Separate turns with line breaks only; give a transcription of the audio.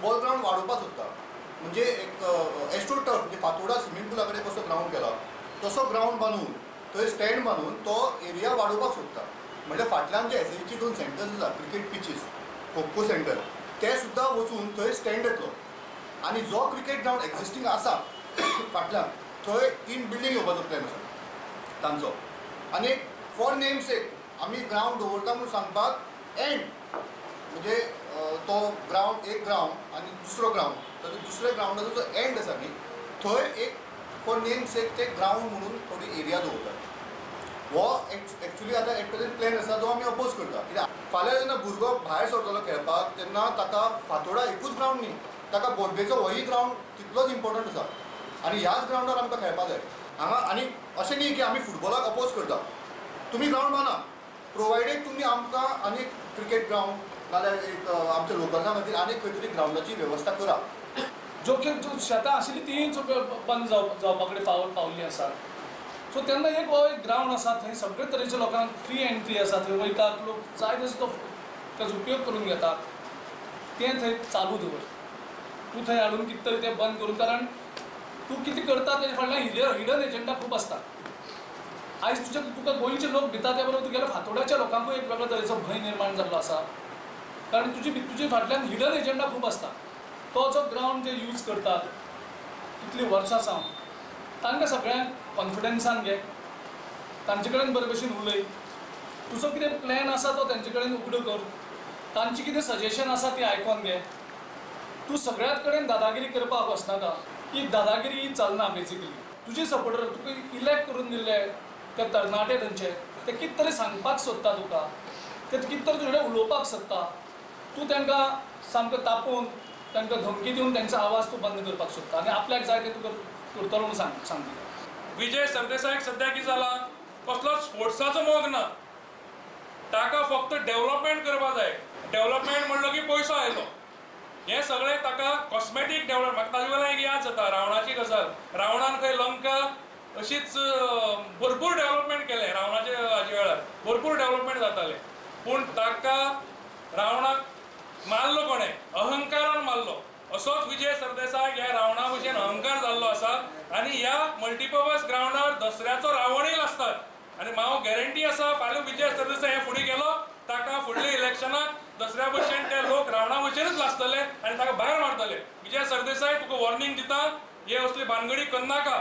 Football ground वाडोवपाक सोदता. म्हणजे एक एस्ट्रो टर्फ म्हणजे फातोडा स्विमींग पुला कडेन कसो ग्रावंड केला तसो ग्रावंड बांदून थंय स्टँड बांदून तो एरिया वाडोवपाक सोदता. म्हणजे फाटल्यान जे एसएची 2 सेंटर्स आसा, क्रिकेट पिचीस, खो खो सेंटर, ते सुद्दां वचून थंय स्टँड येतलो आनी जो क्रिकेट ग्रावंड एक्झिस्टींग आसा फाटल्यान थंय 3 बिल्डींग येवपाचो प्लॅन आसा तांचो. आनी फॉर नेम सेक आमी ग्रावंड दवरता म्हणून सांगपाक एंड म्हणजे तो ग्रावंड एक ग्रावंड आनी दुसरो ग्रावंड, ताजो दुसऱ्या ग्रावंडाचो जो एंड आसा न्ही थंय एक फॉर नेम सेक ते ग्रावंड म्हणून थोडी एरिया दवरतात. हो एक्चुली आतां एट प्रेझेंट प्लॅन आसा जो आमी अपोज करता. कित्याक फाल्यां जेन्ना भुरगो भायर सरतलो खेळपाक तेन्ना ताका फातोडा एकूच ग्रावंड न्ही, ताका बोडगेचो होय ग्रावंड तितलोच इम्पॉर्टंट आसा आनी ह्याच ग्रावंडार आमकां खेळपाक जाय हांगा. आनी अशें न्ही की आमी फुटबॉलाक अपोज करता, तुमी ग्रावंड बांदा प्रोवायडेड तुमी आमकां आनी क्रिकेट ग्रावंड नाल्यार एक आमच्या लोकल्सां खातीर आनी खंय तरी ग्रावंडाची वेवस्था करा.
जो की जो शेतां आशिल्ली तीं बंद जावपा कडेन पावल्ली आसा. सो तेन्ना एक हो एक ग्रावंड आसा थंय सगळे तरेच्या लोकांक फ्री एंट्री आसा, थंय वयतात लोक जाय तसो तो ताजो उपयोग करून घेतात. तें थंय चालू दवर, तूं थंय हाडून कितें तरी तें बंद करून, कारण तूं कितें करता तेजे फाटल्यान हिडन एजंडा खूब आसता. आयज तुज्या तुका गोंयचे लोक भिता त्या बरोबर तुगेल्या फातोड्याच्या लोकांकूय एक वेगळ्या तरेचो भंय निर्माण जाल्लो आसा, कारण तुजे फाटल्यान हिडन एजंडा खूब आसता. तो जो ग्रावंड जे यूज करतात कितलीं वर्सां सावन तांकां सगळ्यांक कॉन्फिडन्सान घे, तांचे कडेन बरे भशेन उलय, तुजो कितें प्लॅन आसा तो तांचे कडेन उगडो कर, तांची कितें सजेशन आसा ती आयकोन घे. तूं सगळ्यात कडेन दादागिरी करपाक वचनाका, ही दादागिरी चलना. बेसिकली तुजे सपोर्टर तुका इलेक्ट करून दिल्ले ते तरणाटे थंयचे ते कितें तरी सांगपाक सोदता तुका, ते कितें तरी तुजे कडेन उलोवपाक सोदता, तूं तांकां सामकें तापोवन तांकां धमकी दिवन तांचो आवाज तूं बंद करपाक सोदता आनी आपल्याक जाय तें तुका करतलो म्हणून सांगता.
विजय सरदेसायाक सद्या कितें जालां, कसलोच स्पोर्ट्साचो मोग ना, ताका फक्त डेव्हलपमेंट करपाक जाय. डेव्हलपमेंट म्हणलो की पयसो आयलो, हें सगळें ताका कॉस्मेटीक डेव्हलप. म्हाका ताजे वेल्यान एक याद जाता रावणाची गजाल. रावणान खंय लंका अशीच भरपूर डेव्हलपमेंट केलें, रावणाच्या हाजे वेळार भरपूर डेव्हलपमेंट जातालें, पूण ताका रावणाक मारलो कोणें, अहंकारान मारलो. असोच विजय सरदेसाय ह्या रावणा भशेन अहंकार जाल्लो आसा आनी ह्या मल्टीपर्पज ग्रावंडार दसऱ्याचो रावणूय आसतात. आनी हांव गॅरंटी आसा फाल्यां विजय सरदेसाय हे फुडें गेलो ताका फुडल्या इलेक्शनाक दसऱ्या भशेन ते लोक रावणा भशेनूच लासतले आनी ताका भायर मारतले. विजय सरदेसाय तुका वॉर्निंग दिता, हे असली भानगडी करनाका.